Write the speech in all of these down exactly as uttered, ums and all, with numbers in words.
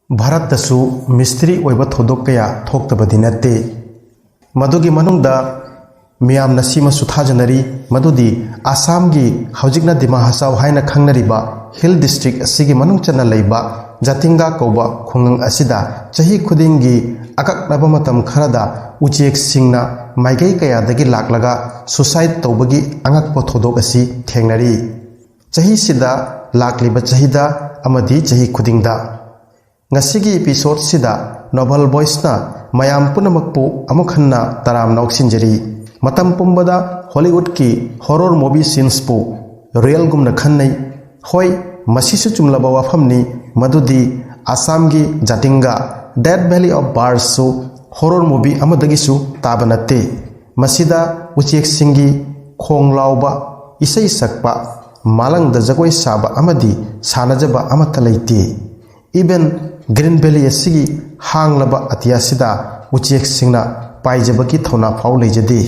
ꯚꯥꯔꯠꯇꯁꯨ ꯃꯤꯁꯇ꯭ꯔꯤ ꯑꯣꯏꯕ ꯊꯧꯗꯣꯛ ꯀꯌꯥ ꯊꯣꯛꯇꯕꯗꯤ ꯅꯠꯇꯦ꯫ ꯃꯗꯨꯒꯤ ꯃꯅꯨꯡꯗ ꯃꯤꯌꯥꯝꯅ ꯁꯤꯃꯁꯨ ꯊꯥꯖꯅꯔꯤ, ꯃꯗꯨꯗꯤ ꯑꯁꯥꯝꯒꯤ ꯍꯧꯖꯤꯛꯅ ꯗꯤꯃꯥ ꯍꯁꯥꯎ ꯍꯥꯏꯅ ꯈꯪꯅꯔꯤꯕ ꯍꯤꯜ ꯗꯤꯁꯇ꯭ꯔꯤꯛ ꯑꯁꯤꯒꯤ ꯃꯅꯨꯡ ꯆꯟꯅ ꯂꯩꯕ ꯖꯥꯇꯤꯡꯒꯥ ꯀꯧꯕ ꯈꯨꯡꯒꯪ ꯑꯁꯤꯗ ꯆꯍꯤ ꯈꯨꯗꯤꯡꯒꯤ ꯑꯀꯛꯅꯕ ꯃꯇꯝ ꯈꯔꯗ ꯎꯆꯦꯛꯁꯤꯡꯅ ꯃꯥꯏꯀꯩ ꯀꯌꯥꯗꯒꯤ ꯂꯥꯛꯂꯒ ꯁꯨꯁꯥꯏꯠ ꯇꯧꯕꯒꯤ ꯑꯉꯛꯄ ꯊꯧꯗꯣꯛ ꯑꯁꯤ ꯊꯦꯡꯅꯔꯤ꯫ ꯆꯍꯤꯁꯤꯗ, ꯂꯥꯛꯂꯤꯕ ꯆꯍꯤꯗ ꯑꯃꯗꯤ ꯆꯍꯤ ꯈꯨꯗꯤꯡꯗ꯫ ꯉꯁꯤꯒꯤ ꯏꯄꯤꯁꯣꯗꯁꯤꯗ ꯅꯣꯕꯜ ꯚꯣꯏꯁꯅ ꯃꯌꯥꯝ ꯄꯨꯝꯅꯃꯛꯄꯨ ꯑꯃꯨꯛ ꯍꯟꯅ ꯇꯔꯥꯝꯅ ꯑꯣꯛꯁꯤꯟꯖꯔꯤ꯫ ꯃꯇꯝ ꯄꯨꯝꯕꯗ ꯍꯣꯂꯤꯋꯨꯗꯀꯤ ꯍꯣꯔꯣꯔ ꯃꯨꯚꯤ ꯁꯤꯟꯁꯄꯨ ꯔꯤꯌꯦꯜꯒꯨꯝꯅ ꯈꯟꯅꯩ꯫ ꯍꯣꯏ, ꯃꯁꯤꯁꯨ ꯆꯨꯝꯂꯕ ꯋꯥꯐꯝꯅꯤ, ꯃꯗꯨꯗꯤ ꯑꯁꯥꯝꯒꯤ ꯖꯥꯇꯤꯡꯒꯥ, date valley of ꯕꯥꯔꯁꯁꯨ horror movie ꯑꯃꯗꯒꯤꯁꯨ ꯇꯥꯕ ꯅꯠꯇꯦ꯫ ꯃꯁꯤꯗ ꯎꯆꯦꯛꯁꯤꯡꯒꯤ ꯈꯣꯡ ꯂꯥꯎꯕ, ꯏꯁꯩ ꯁꯛꯄ, ꯃꯥꯂꯪꯗ ꯖꯒꯣꯏ ꯁꯥꯕ ꯑꯃꯗꯤ ꯁꯥꯟꯅꯖꯕ ꯑꯃꯠꯇ ꯂꯩꯇꯦ꯫ ꯏꯚꯟ ꯒ꯭ꯔꯤꯟ ꯚꯦꯂꯤ ꯑꯁꯤꯒꯤ ꯍꯥꯡꯂꯕ ꯑꯇꯤꯌꯥꯁꯤꯗ ꯎꯆꯦꯛꯁꯤꯡꯅ ꯄꯥꯏꯖꯕꯒꯤ ꯊꯧꯅꯥ ꯐꯥꯎ ꯂꯩꯖꯗꯦ꯫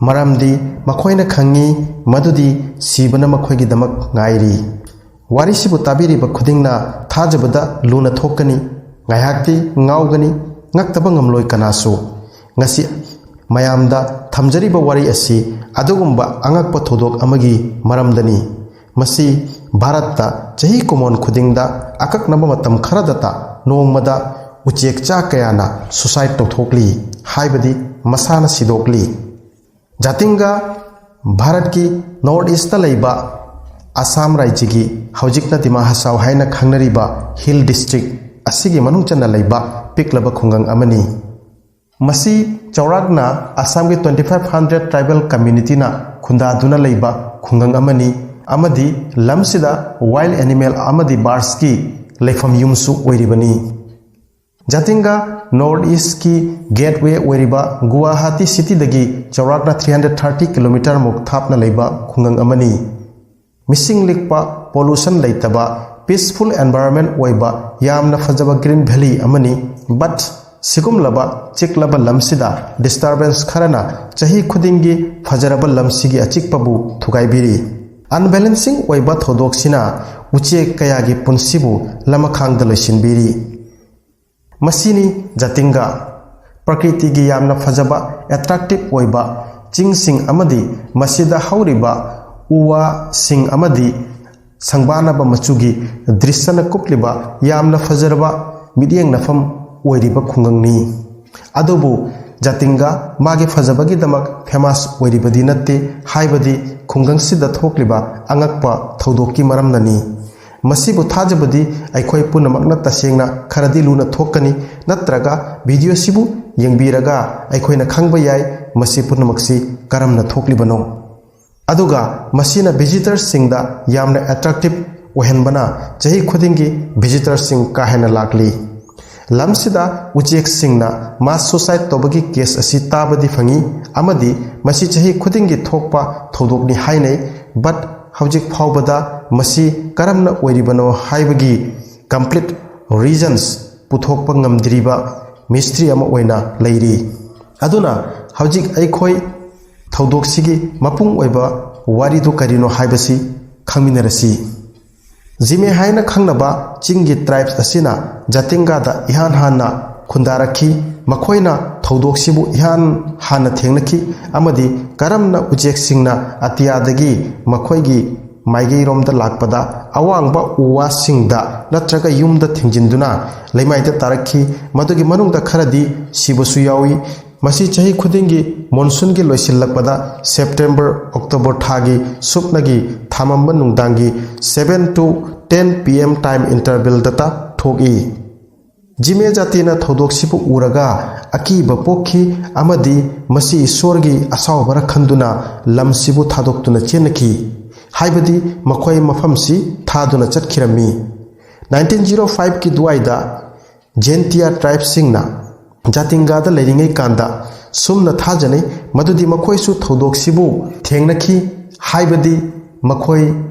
ꯃꯔꯝꯗꯤ ꯃꯈꯣꯏꯅ ꯈꯪꯏ ꯃꯗꯨꯗꯤ ꯁꯤꯕꯅ ꯃꯈꯣꯏꯒꯤꯗꯃꯛ ꯉꯥꯏꯔꯤ꯫ ꯋꯥꯔꯤꯁꯤꯕꯨ ꯇꯥꯕꯤꯔꯤꯕ ꯈꯨꯗꯤꯡꯅ ꯊꯥꯖꯕꯗ ꯂꯨꯅ ꯊꯣꯛꯀꯅꯤ, ꯉꯥꯏꯍꯥꯛꯇꯤ ꯉꯥꯎꯒꯅꯤ, ꯉꯛꯇꯕ ꯉꯝꯂꯣꯏ ꯀꯅꯥꯁꯨ꯫ ꯉꯁꯤ ꯃꯌꯥꯝꯗ ꯊꯝꯖꯔꯤꯕ ꯋꯥꯔꯤ ꯑꯁꯤ ꯑꯗꯨꯒꯨꯝꯕ ꯑꯉꯛꯄ ꯊꯧꯗꯣꯛ ꯑꯃꯒꯤ ꯃꯔꯝꯗꯅꯤ꯫ ꯃꯁꯤ ꯚꯥꯔꯠꯇ ꯆꯍꯤ ꯀꯨꯝꯑꯣꯟ ꯈꯨꯗꯤꯡꯗ ꯑꯀꯛꯅꯕ ꯃꯇꯝ ꯈꯔꯗꯇ ꯅꯣꯡꯃꯗ ꯎꯆꯦꯛ ꯆꯥ ꯀꯌꯥꯅ ꯁꯨꯁꯥꯏꯠ ꯇꯧꯊꯣꯛꯂꯤ, ꯍꯥꯏꯕꯗꯤ ꯃꯁꯥꯅ ꯁꯤꯗꯣꯛꯂꯤ꯫ ꯖꯥꯇꯤꯡꯒꯥ ꯚꯥꯔꯠꯀꯤ ꯅꯣꯔꯠ ꯏꯁꯇ ꯂꯩꯕ ꯑꯁꯥꯝ ꯔꯥꯏꯖ꯭ꯌꯒꯤ ꯍꯧꯖꯤꯛꯅ ꯗꯤꯃꯥ ꯍꯁꯥꯎ ꯍꯥꯏꯅ ꯈꯪꯅꯔꯤꯕ ꯍꯤꯜ ꯗꯤꯁꯇ꯭ꯔꯤꯛ ꯑꯁꯤꯒꯤ ꯃꯅꯨꯡ ꯆꯟꯅ ꯂꯩꯕ ꯄꯤꯛꯂꯕ ꯈꯨꯡꯒꯪ ꯑꯃꯅꯤ꯫ ꯃꯁꯤ ꯆꯥꯎꯔꯥꯛꯅ ꯑꯁꯥꯝꯒꯤ twenty five hundred tribal communityꯅ ꯈꯨꯟꯗꯥꯗꯨꯅ ꯂꯩꯕ ꯈꯨꯡꯒꯪ ꯑꯃꯅꯤ ꯑꯃꯗꯤ ꯂꯝꯁꯤꯗ wild animal ꯑꯃꯗꯤ birdsꯀꯤ ꯂꯩꯐꯝ ꯌꯨꯝꯁꯨ ꯑꯣꯏꯔꯤꯕꯅꯤ꯫ ꯖꯥꯇꯤꯡꯒꯥ ꯅꯣꯔꯠ ꯏꯁꯀꯤ ꯒꯦꯠꯋꯦ ꯑꯣꯏꯔꯤꯕ ꯒꯨꯋꯥꯍꯥꯇꯤ ꯁꯤꯇꯤꯗꯒꯤ ꯆꯥꯎꯔꯥꯛꯅ three hundred thirty kilometre ꯃꯨꯛ ꯊꯥꯞꯅ ꯂꯩꯕ ꯈꯨꯡꯒꯪ ꯑꯃꯅꯤ꯫ ꯃꯤꯁꯤꯡ ꯂꯤꯛꯄ, pollution ꯂꯩꯇꯕ, peaceful environment ꯑꯣꯏꯕ ꯌꯥꯝꯅ ꯐꯖꯕ green valley ꯑꯃꯅꯤ꯫ But ꯁꯤꯒꯨꯝꯂꯕ ꯆꯤꯛꯂꯕ ꯂꯝꯁꯤꯗ disturbance ꯈꯔꯅ ꯆꯍꯤ ꯈꯨꯗꯤꯡꯒꯤ ꯐꯖꯔꯕ ꯂꯝꯁꯤꯒꯤ ꯑꯆꯤꯛꯄꯕꯨ ꯊꯨꯒꯥꯏꯕꯤꯔꯤ꯫ Unbalancing ꯑꯣꯏꯕ ꯊꯧꯗꯣꯛꯁꯤꯅ ꯎꯆꯦꯛ ꯀꯌꯥꯒꯤ ꯄꯨꯟꯁꯤꯕꯨ ꯂꯃꯈꯥꯡꯗ ꯂꯣꯏꯁꯤꯟꯕꯤꯔꯤ꯫ ꯃꯁꯤꯅꯤ ꯖꯥꯇꯤꯡꯒꯥ, ꯄ꯭ꯔꯀ꯭ꯔꯤꯇꯤꯒꯤ ꯌꯥꯝꯅ ꯐꯖꯕ, ꯑꯦꯇ꯭ꯔꯦꯛꯇꯤꯚ ꯑꯣꯏꯕ ꯆꯤꯡꯁꯤꯡ ꯑꯃꯗꯤ ꯃꯁꯤꯗ ꯍꯧꯔꯤꯕ ꯎ ꯋꯥꯁꯤꯡ ꯑꯃꯗꯤ ꯁꯪꯕꯥꯅꯕ ꯃꯆꯨꯒꯤ ꯗ꯭ꯔꯤꯁ꯭ꯌꯅ ꯀꯨꯞꯂꯤꯕ ꯌꯥꯝꯅ ꯐꯖꯔꯕ ꯃꯤꯠꯌꯦꯡꯅꯐꯝ ꯑꯣꯏꯔꯤꯕ ꯈꯨꯡꯒꯪꯅꯤ꯫ ꯑꯗꯨꯕꯨ ꯖꯥꯇꯤꯡꯒꯥ ꯃꯥꯒꯤ ꯐꯖꯕꯒꯤꯗꯃꯛ ꯐꯦꯃꯁ ꯑꯣꯏꯔꯤꯕꯗꯤ ꯅꯠꯇꯦ, ꯍꯥꯏꯕꯗꯤ ꯈꯨꯡꯒꯪꯁꯤꯗ ꯊꯣꯛꯂꯤꯕ ꯑꯉꯛꯄ ꯊꯧꯗꯣꯛꯀꯤ ꯃꯔꯝꯅꯅꯤ꯫ ꯃꯁꯤꯕꯨ ꯊꯥꯖꯕꯗꯤ ꯑꯩꯈꯣꯏ ꯄꯨꯝꯅꯃꯛꯅ ꯇꯁꯦꯡꯅ ꯈꯔꯗꯤ ꯂꯨꯅ ꯊꯣꯛꯀꯅꯤ, ꯅꯠꯇ꯭ꯔꯒ ꯚꯤꯗꯤꯑꯣꯁꯤꯕꯨ ꯌꯦꯡꯕꯤꯔꯒ ꯑꯩꯈꯣꯏꯅ ꯈꯪꯕ ꯌꯥꯏ ꯃꯁꯤ ꯄꯨꯝꯅꯃꯛꯁꯤ ꯀꯔꯝꯅ ꯊꯣꯛꯂꯤꯕꯅꯣ꯫ ꯑꯗꯨꯒ ꯃꯁꯤꯅ ꯚꯤꯖꯤꯇꯔꯁꯤꯡꯗ ꯌꯥꯝꯅ ꯑꯦꯇ꯭ꯔꯦꯛꯇꯤꯚ ꯑꯣꯏꯍꯟꯕꯅ ꯆꯍꯤ ꯈꯨꯗꯤꯡꯒꯤ ꯚꯤꯖꯤꯇꯔꯁꯤꯡ ꯀꯥ ꯍꯦꯟꯅ ꯂꯥꯛꯂꯤ꯫ ꯂꯝꯁꯤꯗ ꯎꯆꯦꯛꯁꯤꯡꯅ ꯃꯥꯁ ꯁꯨꯁꯥꯏꯗ ꯇꯧꯕꯒꯤ ꯀꯦꯁ ꯑꯁꯤ ꯇꯥꯕꯗꯤ ꯐꯪꯏ ꯑꯃꯗꯤ ꯃꯁꯤ ꯆꯍꯤ ꯈꯨꯗꯤꯡꯒꯤ ꯊꯣꯛꯄ ꯊꯧꯗꯣꯛꯅꯤ ꯍꯥꯏꯅꯩ, ꯕꯠ ꯍꯧꯖꯤꯛ ꯐꯥꯎꯕꯗ ꯃꯁꯤ ꯀꯔꯝꯅ ꯑꯣꯏꯔꯤꯕꯅꯣ ꯍꯥꯏꯕꯒꯤ ꯀꯝꯄ꯭ꯂꯤꯠ ꯔꯤꯖꯟꯁ ꯄꯨꯊꯣꯛꯄ ꯉꯝꯗ꯭ꯔꯤꯕ ꯃꯤꯁꯇ꯭ꯔꯤ ꯑꯃ ꯑꯣꯏꯅ ꯂꯩꯔꯤ꯫ ꯑꯗꯨꯅ ꯍꯧꯖꯤꯛ ꯑꯩꯈꯣꯏ ꯊꯧꯗꯣꯛꯁꯤꯒꯤ ꯃꯄꯨꯡ ꯑꯣꯏꯕ ꯋꯥꯔꯤꯗꯨ ꯀꯔꯤꯅꯣ ꯍꯥꯏꯕꯁꯤ ꯈꯪꯃꯤꯟꯅꯔꯁꯤ꯫ ꯖꯤꯃꯦ ꯍꯥꯏꯅ ꯈꯪꯅꯕ ꯆꯤꯡꯒꯤ ꯇ꯭ꯔꯥꯏꯕꯁ ꯑꯁꯤꯅ ꯖꯥꯇꯤꯡꯒꯥꯗ ꯏꯍꯥꯟ ꯍꯥꯟꯅ ꯈꯨꯟꯗꯥꯔꯛꯈꯤ꯫ ꯃꯈꯣꯏꯅ ꯊꯧꯗꯣꯛꯁꯤꯕꯨ ꯏꯍꯥꯟ ꯍꯥꯟꯅ ꯊꯦꯡꯅꯈꯤ ꯑꯃꯗꯤ ꯀꯔꯝꯅ ꯎꯆꯦꯛꯁꯤꯡꯅ ꯑꯇꯤꯌꯥꯗꯒꯤ ꯃꯈꯣꯏꯒꯤ ꯃꯥꯏꯀꯩꯔꯣꯝꯗ ꯂꯥꯛꯄꯗ ꯑꯋꯥꯡꯕ ꯎ ꯋꯥꯁꯤꯡꯗ ꯅꯠꯇ꯭ꯔꯒ ꯌꯨꯝꯗ ꯊꯤꯡꯖꯤꯟꯗꯨꯅ ꯂꯩꯃꯥꯏꯗ ꯇꯥꯔꯛꯈꯤ꯫ ꯃꯗꯨꯒꯤ ꯃꯅꯨꯡꯗ ꯈꯔꯗꯤ ꯁꯤꯕꯁꯨ ꯌꯥꯎꯏ꯫ ꯃꯁꯤ ꯆꯍꯤ ꯈꯨꯗꯤꯡꯒꯤ ꯃꯣꯟꯁꯨꯟꯒꯤ ꯂꯣꯏꯁꯤꯜꯂꯛꯄꯗ ꯁꯦꯞꯇꯦꯝꯕꯔ, ꯑꯣꯛꯇꯣꯕꯔ ꯊꯥꯒꯤ ꯁꯨꯞꯅꯒꯤ ꯊꯥꯃꯝꯕ ꯅꯨꯡꯗꯥꯡꯒꯤ seven to ten P M time intervalꯗꯇ ꯊꯣꯛꯏ꯫ ꯖꯤꯃꯦ ꯖꯥꯇꯤꯅ ꯊꯧꯗꯣꯛꯁꯤꯕꯨ ꯎꯔꯒ ꯑꯀꯤꯕ ꯄꯣꯛꯈꯤ ꯑꯃꯗꯤ ꯃꯁꯤ ꯏꯁꯣꯔꯒꯤ ꯑꯁꯥꯎꯕꯔ ꯈꯟꯗꯨꯅ ꯂꯝꯁꯤꯕꯨ ꯊꯥꯗꯣꯛꯇꯨꯅ ꯆꯦꯟꯅꯈꯤ, ꯍꯥꯏꯕꯗꯤ ꯃꯈꯣꯏ ꯃꯐꯝꯁꯤ ꯊꯥꯗꯨꯅ ꯆꯠꯈꯤꯔꯝꯃꯤ꯫ Nineteen zero fiveꯀꯤ ꯗꯨꯋꯥꯏꯗ ꯖꯦꯟꯇꯤꯌꯥ ꯇ꯭ꯔꯥꯏꯕꯁꯤꯡꯅ ꯖꯥꯇꯤꯡꯒꯥꯗ ꯂꯩꯔꯤꯉꯩ ꯀꯥꯟꯗ ꯁꯨꯝꯅ ꯊꯥꯖꯅꯩ ꯃꯗꯨꯗꯤ ꯃꯈꯣꯏꯁꯨ ꯊꯧꯗꯣꯛꯁꯤꯕꯨ ꯊꯦꯡꯅꯈꯤ, ꯍꯥꯏꯕꯗꯤ ꯃꯈꯣꯏ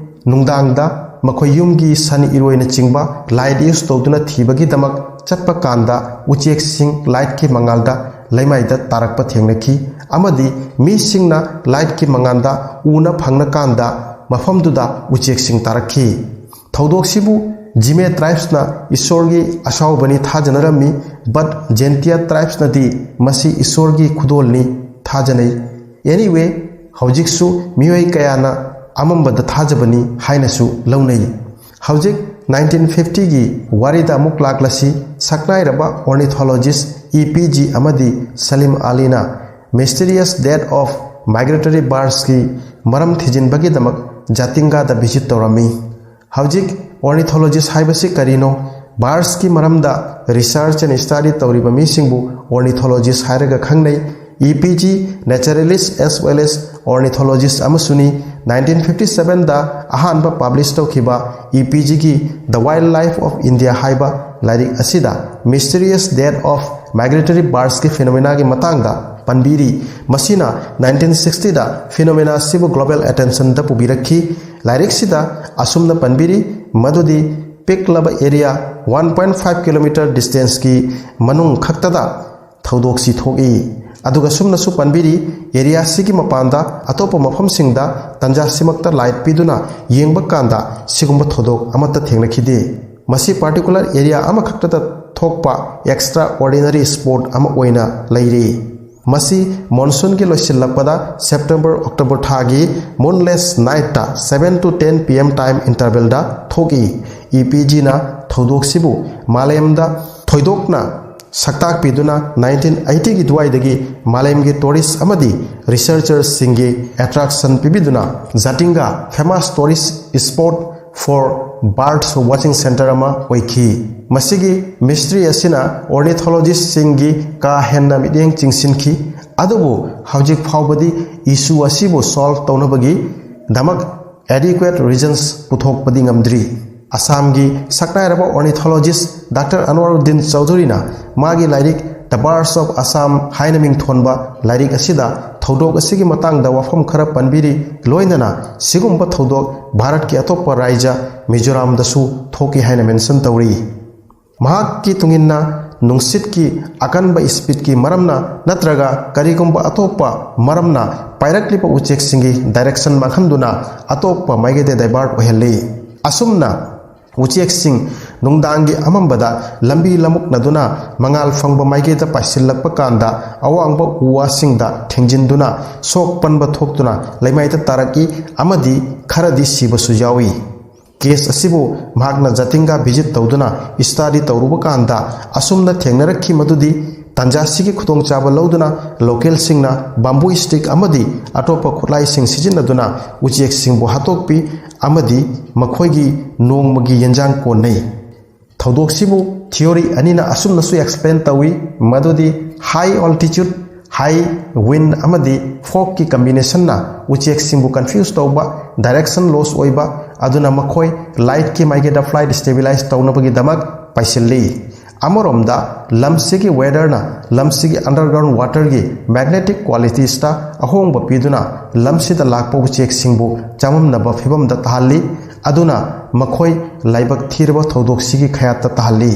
ꯅꯨꯡꯗꯥꯡꯗ ꯃꯈꯣꯏ ꯌꯨꯝꯒꯤ ꯁꯟ, ꯏꯔꯣꯏꯅꯆꯤꯡꯕ ꯂꯥꯏꯠ ꯌꯨꯁ ꯇꯧꯗꯨꯅ ꯊꯤꯕꯒꯤꯗꯃꯛ ꯆꯠꯄ ꯀꯥꯟꯗ ꯎꯆꯦꯛꯁꯤꯡ ꯂꯥꯏꯠꯀꯤ ꯃꯉꯥꯜꯗ ꯂꯩꯃꯥꯏꯗ ꯇꯥꯔꯛꯄ ꯊꯦꯡꯅꯈꯤ ꯑꯃꯗꯤ ꯃꯤꯁꯤꯡꯅ ꯂꯥꯏꯠꯀꯤ ꯃꯉꯥꯜꯗ ꯎꯅ ꯐꯪꯅꯀꯥꯟꯗ ꯃꯐꯝꯗꯨꯗ ꯎꯆꯦꯛꯁꯤꯡ ꯇꯥꯔꯛꯈꯤ꯫ ꯊꯧꯗꯣꯛꯁꯤꯕꯨ ꯖꯤꯃꯦ ꯇ꯭ꯔꯥꯏꯕꯁꯅ ꯏꯁꯣꯔꯒꯤ ꯑꯁꯥꯎꯕꯅꯤ ꯊꯥꯖꯅꯔꯝꯃꯤ, but ꯖꯦꯟꯇꯤꯌꯥ ꯇ꯭ꯔꯥꯏꯕꯁꯅꯗꯤ ꯃꯁꯤ ꯏꯁꯣꯔꯒꯤ ꯈꯨꯗꯣꯜꯅꯤ ꯊꯥꯖꯅꯩ꯫ Anyway, ꯍꯧꯖꯤꯛꯁꯨ ꯃꯤꯑꯣꯏ ꯀꯌꯥꯅ ꯑꯃꯝꯕꯗ ꯊꯥꯖꯕꯅꯤ ꯍꯥꯏꯅꯁꯨ ꯂꯧꯅꯩ꯫ ꯍꯧꯖꯤꯛ nineteen fiftyꯒꯤ ꯋꯥꯔꯤꯗ ꯑꯃꯨꯛ ꯂꯥꯛꯂꯁꯤ꯫ ꯁꯛꯅꯥꯏꯔꯕ ornithologist ꯏ ꯄꯤ ꯖꯤ ꯑꯃꯗꯤ ꯁꯂꯤꯝ ꯑꯂꯤꯅ Mysterious Death of Migratory Birdsꯀꯤ ꯃꯔꯝ ꯊꯤꯖꯤꯟꯕꯒꯤꯗꯃꯛ ꯖꯥꯇꯤꯡꯒꯥꯗ visit ꯇꯧꯔꯝꯃꯤ꯫ ꯍꯧꯖꯤꯛ ornithologist ꯍꯥꯏꯕꯁꯤ ꯀꯔꯤꯅꯣ? Birdsꯀꯤ ꯃꯔꯝꯗ research and study ꯇꯧꯔꯤꯕ ꯃꯤꯁꯤꯡꯕꯨ ornithologist ꯍꯥꯏꯔꯒ ꯈꯪꯅꯩ꯫ E P G naturalist as well as ornithologist ꯑꯃꯁꯨꯅꯤ꯫ Nineteen fifty sevenꯗ ꯑꯍꯥꯟꯕ publish ꯇꯧꯈꯤꯕ ꯏ ꯄꯤ ꯖꯤꯒꯤ The Wild Life of India ꯍꯥꯏꯕ ꯂꯥꯏꯔꯤꯛ ꯑꯁꯤꯗ Mysterious Death of Migratory Birdsꯀꯤ phenomenaꯒꯤ ꯃꯇꯥꯡꯗ ꯄꯟꯕꯤꯔꯤ꯫ ꯃꯁꯤꯅ nineteen sixtyꯗ phenomenaꯁꯤꯕꯨ global attentionꯗ ꯄꯨꯕꯤꯔꯛꯈꯤ꯫ ꯂꯥꯏꯔꯤꯛꯁꯤꯗ ꯑꯁꯨꯝꯅ ꯄꯟꯕꯤꯔꯤ ꯃꯗꯨꯗꯤ ꯄꯤꯛꯂꯕ area, one point five kilometer distanceꯀꯤ ꯃꯅꯨꯡ ꯈꯛꯇꯗ ꯊꯧꯗꯣꯛꯁꯤ ꯊꯣꯛꯏ꯫ ꯑꯗꯨꯒ ꯁꯨꯝꯅꯁꯨ ꯄꯟꯕꯤꯔꯤ, areaꯁꯤꯒꯤ ꯃꯄꯥꯟꯗ ꯑꯇꯣꯞꯄ ꯃꯐꯝꯁꯤꯡꯗ ꯇꯟꯖꯥꯁꯤꯃꯛꯇ light ꯄꯤꯗꯨꯅ ꯌꯦꯡꯕ ꯀꯥꯟꯗ ꯁꯤꯒꯨꯝꯕ ꯊꯧꯗꯣꯛ ꯑꯃꯠꯇ ꯊꯦꯡꯅꯈꯤꯗꯦ꯫ ꯃꯁꯤ particular area ꯑꯃꯈꯛꯇꯗ ꯊꯣꯛꯄ extraordinary spot ꯑꯃ ꯑꯣꯏꯅ ꯂꯩꯔꯤ꯫ ꯃꯁꯤ monsoonꯒꯤ ꯂꯣꯏꯁꯤꯜꯂꯛꯄꯗ September October ꯊꯥꯒꯤ moonless nightꯇ seven to ten P M time intervalꯗ ꯊꯣꯛꯏ꯫ ꯏ ꯄꯤ ꯖꯤꯅ ꯊꯧꯗꯣꯛꯁꯤꯕꯨ ꯃꯥꯂꯦꯝꯗ ꯊꯣꯏꯗꯣꯛꯅ ꯁꯛꯇꯥꯛꯄꯤꯗꯨꯅ nineteen eightyꯒꯤ ꯑꯗꯨꯋꯥꯏꯗꯒꯤ ꯃꯥꯂꯦꯝꯒꯤ tourist ꯑꯃꯗꯤ researcherꯁꯤꯡꯒꯤ attraction ꯄꯤꯕꯤꯗꯨꯅ ꯖꯥꯇꯤꯡꯒꯥ famous tourist spot for birds watching centre ꯑꯃ ꯑꯣꯏꯈꯤ꯫ ꯃꯁꯤꯒꯤ mystery ꯑꯁꯤꯅ ornithologistꯁꯤꯡꯒꯤ ꯀꯥ ꯍꯦꯟꯅ ꯃꯤꯠꯌꯦꯡ ꯆꯤꯡꯁꯤꯟꯈꯤ, ꯑꯗꯨꯕꯨ ꯍꯧꯖꯤꯛ ꯐꯥꯎꯕꯗꯤ issue ꯑꯁꯤꯕꯨ solve ꯇꯧꯅꯕꯒꯤꯗꯃꯛ adequate reasons ꯄꯨꯊꯣꯛꯄꯗꯤ ꯉꯝꯗ꯭ꯔꯤ꯫ ꯑꯁꯥꯝꯒꯤ ꯁꯛꯅꯥꯏꯔꯕ ornithologist Doctor ꯑꯟꯋꯔꯨꯗꯤꯟ ꯆꯧꯙꯨꯔꯤꯅ ꯃꯥꯒꯤ ꯂꯥꯏꯔꯤꯛ The Birds of Assam ꯍꯥꯏꯅ ꯃꯤꯡꯊꯣꯟꯕ ꯂꯥꯏꯔꯤꯛ ꯑꯁꯤꯗ ꯊꯧꯗꯣꯛ ꯑꯁꯤꯒꯤ ꯃꯇꯥꯡꯗ ꯋꯥꯐꯝ ꯈꯔ ꯄꯟꯕꯤꯔꯤ, ꯂꯣꯏꯅꯅ ꯁꯤꯒꯨꯝꯕ ꯊꯧꯗꯣꯛ ꯚꯥꯔꯠꯀꯤ ꯑꯇꯣꯞꯄ ꯔꯥꯏꯖ ꯃꯤꯖꯣꯔꯥꯝꯗꯁꯨ ꯊꯣꯛꯏ ꯍꯥꯏꯅ mention ꯇꯧꯔꯤ꯫ ꯃꯍꯥꯛꯀꯤ ꯇꯨꯡꯏꯟꯅ ꯅꯨꯡꯁꯤꯠꯀꯤ ꯑꯀꯟꯕ speedꯀꯤ ꯃꯔꯝꯅ ꯅꯠꯇ꯭ꯔꯒ ꯀꯔꯤꯒꯨꯝꯕ ꯑꯇꯣꯞꯄ ꯃꯔꯝꯅ ꯄꯥꯏꯔꯛꯂꯤꯕ ꯎꯆꯦꯛꯁꯤꯡꯒꯤ direction ꯃꯥꯡꯍꯟꯗꯨꯅ ꯑꯇꯣꯞꯄ ꯃꯥꯏꯀꯩꯗ divert ꯑꯣꯏꯍꯜꯂꯤ꯫ ꯑꯁꯨꯝꯅ ꯎꯆꯦꯛꯁꯤꯡ ꯅꯨꯡꯗꯥꯡꯒꯤ ꯑꯃꯝꯕꯗ ꯂꯝꯕꯤ ꯂꯝꯃꯨꯛꯅꯗꯨꯅ ꯃꯉꯥꯜ ꯐꯪꯕ ꯃꯥꯏꯀꯩꯗ ꯄꯥꯏꯁꯤꯜꯂꯛꯄ ꯀꯥꯟꯗ ꯑꯋꯥꯡꯕ ꯎ ꯋꯥꯁꯤꯡꯗ ꯊꯦꯡꯖꯤꯟꯗꯨꯅ ꯁꯣꯛ ꯄꯟꯕ ꯊꯣꯛꯇꯨꯅ ꯂꯩꯃꯥꯏꯗ ꯇꯥꯔꯛꯏ ꯑꯃꯗꯤ ꯈꯔꯗꯤ ꯁꯤꯕꯁꯨ ꯌꯥꯎꯏ꯫ ꯀꯦꯁ ꯑꯁꯤꯕꯨ ꯃꯍꯥꯛꯅ ꯖꯥꯇꯤꯡꯒꯥ ꯚꯤꯖꯤꯠ ꯇꯧꯗꯨꯅ ꯁ꯭ꯇꯗꯤ ꯇꯧꯔꯨꯕ ꯀꯥꯟꯗ ꯑꯁꯨꯝꯅ ꯊꯦꯡꯅꯔꯛꯈꯤ ꯃꯗꯨꯗꯤ ꯇꯥꯟꯖꯥꯁꯤꯒꯤ ꯈꯨꯗꯣꯡꯆꯥꯕ ꯂꯧꯗꯨꯅ ꯂꯣꯀꯦꯜꯁꯤꯡꯅ ꯕꯥꯝꯕꯨ ꯁ꯭ꯇꯤꯛ ꯑꯃꯗꯤ ꯑꯇꯣꯞꯄ ꯈꯨꯠꯂꯥꯏꯁꯤꯡ ꯁꯤꯖꯤꯟꯅꯗꯨꯅ ꯎꯆꯦꯛꯁꯤꯡꯕꯨ ꯍꯥꯠꯇꯣꯛꯄꯤ ꯑꯃꯗꯤ ꯃꯈꯣꯏꯒꯤ ꯅꯣꯡꯃꯒꯤ ꯌꯦꯟꯖꯥꯡ ꯀꯣꯟꯅꯩ꯫ ꯊꯧꯗꯣꯛꯁꯤꯕꯨ ꯊꯤꯑꯣꯔꯤ ꯑꯅꯤꯅ ꯑꯁꯨꯝꯅꯁꯨ ꯑꯦꯛꯁꯄ꯭ꯂꯦꯟ ꯇꯧꯏ, ꯃꯗꯨꯗꯤ ꯍꯥꯏ ꯑꯣꯜꯇꯤꯆꯨꯠ, ꯍꯥꯏ ꯋꯤꯟ ꯑꯃꯗꯤ ꯐꯣꯛꯀꯤ ꯀꯝꯕꯤꯅꯦꯁꯟꯅ ꯎꯆꯦꯛꯁꯤꯡꯕꯨ ꯀꯟꯐ꯭ꯌꯨꯁ ꯇꯧꯕ, ꯗꯥꯏꯔꯦꯛꯁꯟ ꯂꯣꯁ ꯑꯣꯏꯕ, ꯑꯗꯨꯅ ꯃꯈꯣꯏ ꯂꯥꯏꯠꯀꯤ ꯃꯥꯏꯀꯩꯗ ꯐ꯭ꯂꯥꯏꯠ ꯁ꯭ꯇꯦꯕꯤꯂꯥꯏꯁ ꯇꯧꯅꯕꯒꯤꯗꯃꯛ ꯄꯥꯏꯁꯤꯜꯂꯤ꯫ ꯑꯃꯔꯣꯝꯗ ꯂꯝꯁꯤꯒꯤ ꯋꯦꯗꯔꯅ ꯂꯝꯁꯤꯒꯤ ꯑꯟꯗꯔꯒ꯭ꯔꯥꯎꯟ ꯋꯥꯇꯔꯒꯤ ꯃꯦꯒꯅꯦꯇꯤꯛ ꯀ꯭ꯋꯥꯂꯤꯇꯤꯁꯇ ꯑꯍꯣꯡꯕ ꯄꯤꯗꯨꯅ ꯂꯝꯁꯤꯗ ꯂꯥꯛꯄ ꯎꯆꯦꯛꯁꯤꯡꯕꯨ ꯆꯃꯝꯅꯕ ꯐꯤꯕꯝꯗ ꯇꯥꯍꯜꯂꯤ, ꯑꯗꯨꯅ ꯃꯈꯣꯏ ꯂꯥꯏꯕꯛ ꯊꯤꯔꯕ ꯊꯧꯗꯣꯛꯁꯤꯒꯤ ꯈꯌꯥꯠꯇ ꯇꯥꯍꯜꯂꯤ꯫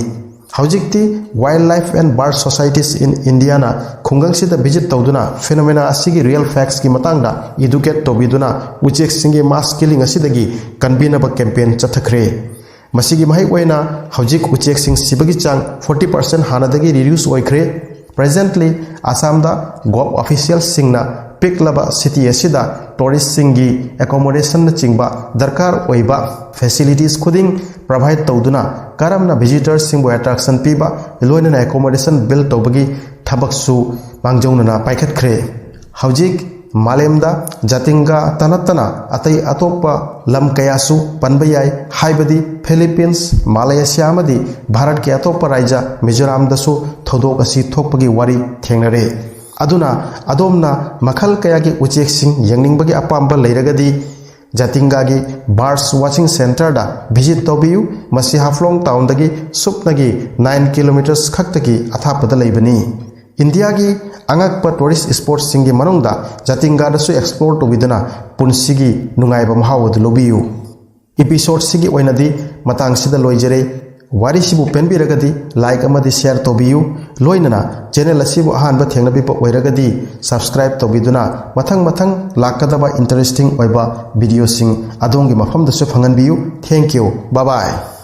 ꯍꯧꯖꯤꯛꯇꯤ Wildlife and Bird Societies in Indiaꯅ ꯈꯨꯡꯒꯪꯁꯤꯗ ꯚꯤꯖꯤꯠ ꯇꯧꯗꯨꯅ ꯐꯤꯅꯣꯃꯦꯅꯥ ꯑꯁꯤꯒꯤ ꯔꯤꯌꯦꯜ ꯐꯦꯛꯁꯀꯤ ꯃꯇꯥꯡꯗ ꯏꯗꯨꯀꯦꯠ ꯇꯧꯕꯤꯗꯨꯅ ꯎꯆꯦꯛꯁꯤꯡꯒꯤ ꯃꯥꯁ ꯀꯤꯂꯤꯡ ꯑꯁꯤꯗꯒꯤ ꯀꯟꯕꯤꯅꯕ ꯀꯦꯝꯄꯦꯟ ꯆꯠꯊꯈ꯭ꯔꯦ꯫ ꯃꯁꯤꯒꯤ ꯃꯍꯩ ꯑꯣꯏꯅ ꯍꯧꯖꯤꯛ ꯎꯆꯦꯛꯁꯤꯡ ꯁꯤꯕꯒꯤ ꯆꯥꯡ ꯐꯣꯔꯇꯤ ꯄꯥꯔꯁꯦꯟ ꯍꯥꯟꯅꯗꯒꯤ ꯔꯤꯗ꯭ꯌꯨꯁ ꯑꯣꯏꯈ꯭ꯔꯦ꯫ ꯄ꯭ꯔꯦꯖꯦꯟꯠꯂꯤ ꯑꯁꯥꯝꯗ ꯒꯣꯚ ꯑꯣꯐꯤꯁꯤꯌꯦꯜꯁꯤꯡꯅ ꯄꯤꯛꯂꯕ ꯁꯤꯇꯤ ꯑꯁꯤꯗ ꯇꯨꯔꯤꯁꯁꯤꯡꯒꯤ ꯑꯦꯀꯣꯃꯣꯗꯦꯁꯟꯅꯆꯤꯡꯕ ꯗꯔꯀꯥꯔ ꯑꯣꯏꯕ ꯐꯦꯁꯤꯂꯤꯇꯤꯁ ꯈꯨꯗꯤꯡ ꯄ꯭ꯔꯣꯚꯥꯏꯗ ꯇꯧꯗꯨꯅ ꯀꯔꯝꯅ ꯚꯤꯖꯤꯇꯔꯁꯤꯡꯕꯨ ꯑꯦꯇ꯭ꯔꯦꯛꯁꯟ ꯄꯤꯕ, ꯂꯣꯏꯅꯅ ꯑꯦꯀꯣꯃꯣꯗꯦꯁꯟ ꯕꯤꯜ ꯇꯧꯕꯒꯤ ꯊꯕꯛꯁꯨ ꯃꯥꯡꯖꯧꯅꯅ ꯄꯥꯏꯈꯠꯈ꯭ꯔꯦ꯫ ꯍꯧꯖꯤꯛ ꯃꯥꯂꯦꯝꯗ ꯖꯥꯇꯤꯡꯒꯥꯇ ꯅꯠꯇꯅ ꯑꯇꯩ ꯑꯇꯣꯞꯄ ꯂꯝ ꯀꯌꯥꯁꯨ ꯄꯟꯕ ꯌꯥꯏ, ꯍꯥꯏꯕꯗꯤ ꯐꯤꯂꯤꯄꯤꯟꯁ, ꯃꯥꯂꯦꯁꯤꯌꯥ ꯑꯃꯗꯤ ꯚꯥꯔꯠꯀꯤ ꯑꯇꯣꯞꯄ ꯔꯥꯏꯖ꯭ꯌ ꯃꯤꯖꯣꯔꯥꯝꯗꯁꯨ ꯊꯧꯗꯣꯛ ꯑꯁꯤ ꯊꯣꯛꯄꯒꯤ ꯋꯥꯔꯤ ꯊꯦꯡꯅꯔꯦ꯫ ꯑꯗꯨꯅ ꯑꯗꯣꯝꯅ ꯃꯈꯜ ꯀꯌꯥꯒꯤ ꯎꯆꯦꯛꯁꯤꯡ ꯌꯦꯡꯅꯤꯡꯕꯒꯤ ꯑꯄꯥꯝꯕ ꯂꯩꯔꯒꯗꯤ ꯖꯥꯇꯤꯡꯒꯥꯒꯤ ꯕꯥꯔꯗꯁ ꯋꯥꯆꯤꯡ ꯁꯦꯟꯇꯔꯗ ꯚꯤꯖꯤꯠ ꯇꯧꯕꯤꯌꯨ꯫ ꯃꯁꯤ ꯍꯥꯐꯂꯣꯡ ꯇꯥꯎꯟꯗꯒꯤ ꯁꯨꯞꯅꯒꯤ ꯅꯥꯏꯟ ꯀꯤꯂꯣꯃꯤꯇꯔꯁ ꯈꯛꯇꯒꯤ ꯑꯊꯥꯞꯄꯗ ꯂꯩꯕꯅꯤ꯫ ꯏꯟꯗꯤꯌꯥꯒꯤ ꯑꯉꯛꯄ ꯇꯨꯔꯤꯁ ꯁ꯭ꯄꯣꯠꯁꯤꯡꯒꯤ ꯃꯅꯨꯡꯗ ꯖꯥꯇꯤꯡꯒꯥꯗꯁꯨ ꯑꯦꯛꯁꯄ꯭ꯂꯣꯔ ꯇꯧꯕꯤꯗꯨꯅ ꯄꯨꯟꯁꯤꯒꯤ ꯅꯨꯡꯉꯥꯏꯕ ꯃꯍꯥꯎ ꯑꯗꯨ ꯂꯧꯕꯤꯌꯨ꯫ ꯏꯄꯤꯁꯣꯗꯁꯤꯒꯤ ꯑꯣꯏꯅꯗꯤ ꯃꯇꯥꯡꯁꯤꯗ ꯂꯣꯏꯖꯔꯦ꯫ ꯋꯥꯔꯤꯁꯤꯕꯨ ꯄꯦꯟꯕꯤꯔꯒꯗꯤ ꯂꯥꯏꯛ ꯑꯃꯗꯤ ꯁꯦꯌꯔ ꯇꯧꯕꯤꯌꯨ꯫ ꯂꯣꯏꯅꯅ ꯆꯦꯅꯦꯜ ꯑꯁꯤꯕꯨ ꯑꯍꯥꯟꯕ ꯊꯦꯡꯅꯕꯤꯕ ꯑꯣꯏꯔꯒꯗꯤ subscribe ꯇꯧꯕꯤꯗꯨꯅ ꯃꯊꯪ ꯃꯊꯪ ꯂꯥꯛꯀꯗꯕ interesting ꯑꯣꯏꯕ videoꯁꯤꯡ ꯑꯗꯣꯝꯒꯤ ꯃꯐꯝꯗꯁꯨ ꯐꯪꯍꯟꯕꯤꯌꯨ꯫ Thank you. Bye bye.